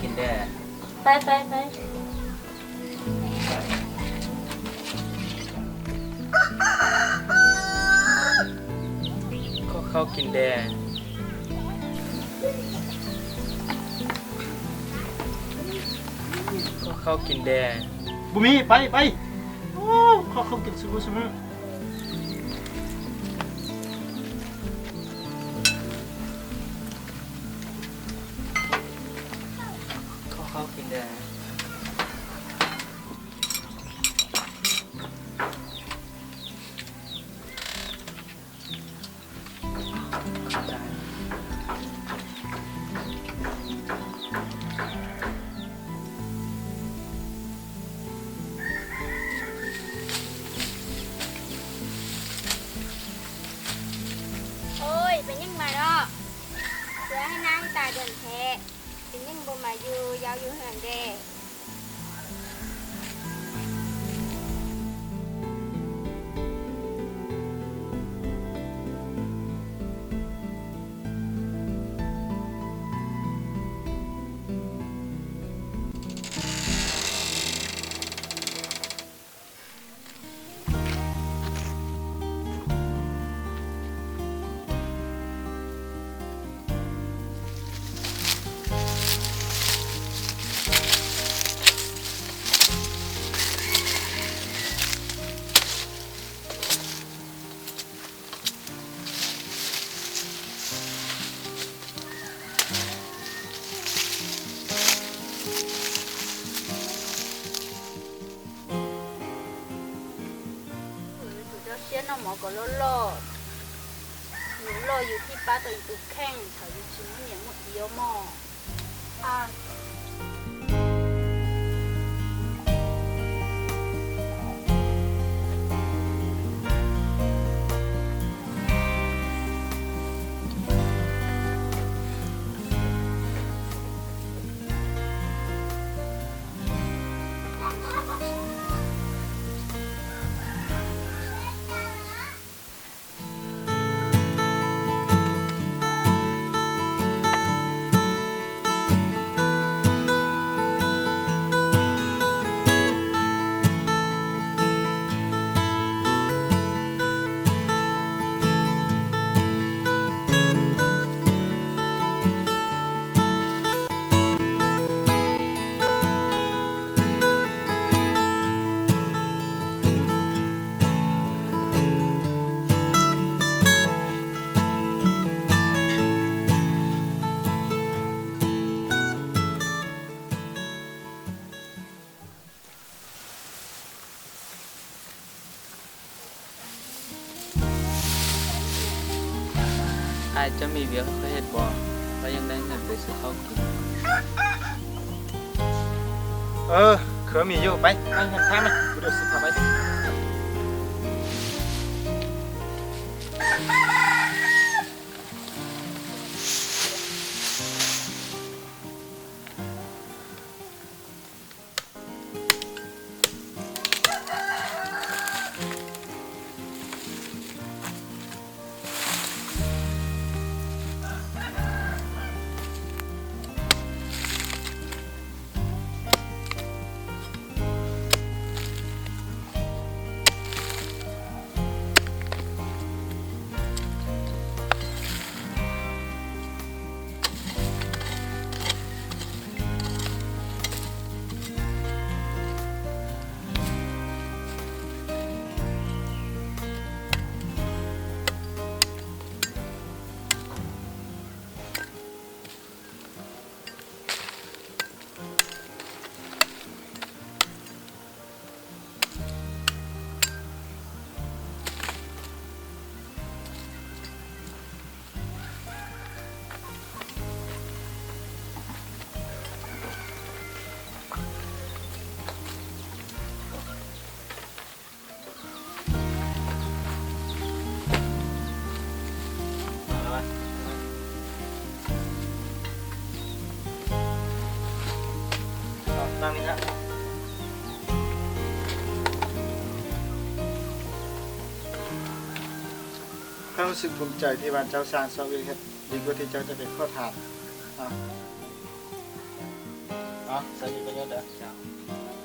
ກິນແດ່. ໄປ ໄປ ໄປ. ຂໍເຂົ້າກິນແດ່. ຂໍເຂົ້າກິນແດ່. ບໍ່ມີ ໄປ ໄປ. ໂອ້ ຂໍເຂົ້າກິນຊຸມື້ ຊຸມື້. ຂໍເຂົ້າກິນແດ່. ໂອ້ຍ ເປັນຫຍັງມາເນາະ ເສືອໃຫ້ນາງຕາຍດົນແທ້ ເປັນຫຍັງບໍ່ມາຢູ່ຢາວຢູ່ເຮືອນແດ່. ເຈົ້າຊຽນເນາະ ໝໍກໍຫຼໍ່ໆ ໜູຫຼໍ່ຢູ່ທີ່ປ້າ ແຕ່ອີຕູແຂ້ງ ເຖົ້າຢູ່ຊິບໍ່ມີຫຍັງໝົດດຽວໝໍ. ອ້າຍ ເຈົ້າມີວຽກໃຫ້ຂ້ອຍເຮັດບໍ່? ຂ້ອຍຢາກໄດ້ເງິນໄປຊື້ເຂົ້າກິນ. ເອີ ເຄືອມີຢູ່ ໄປ ໄປເຮືອນຂ້າມ ໄປ ດຽວຊິພາໄປ. ຂ້ອຍຮູ້ສຶກພູມໃຈທີ່ວ່າເຈົ້າສ້າງຊອກວຽກເຮັດ ດີກວ່າທີ່ເຈົ້າຈະໄປຂໍທານ. ເນາະ ສະຫະປະໂຫຍດເດີ. ເຈົ້າ.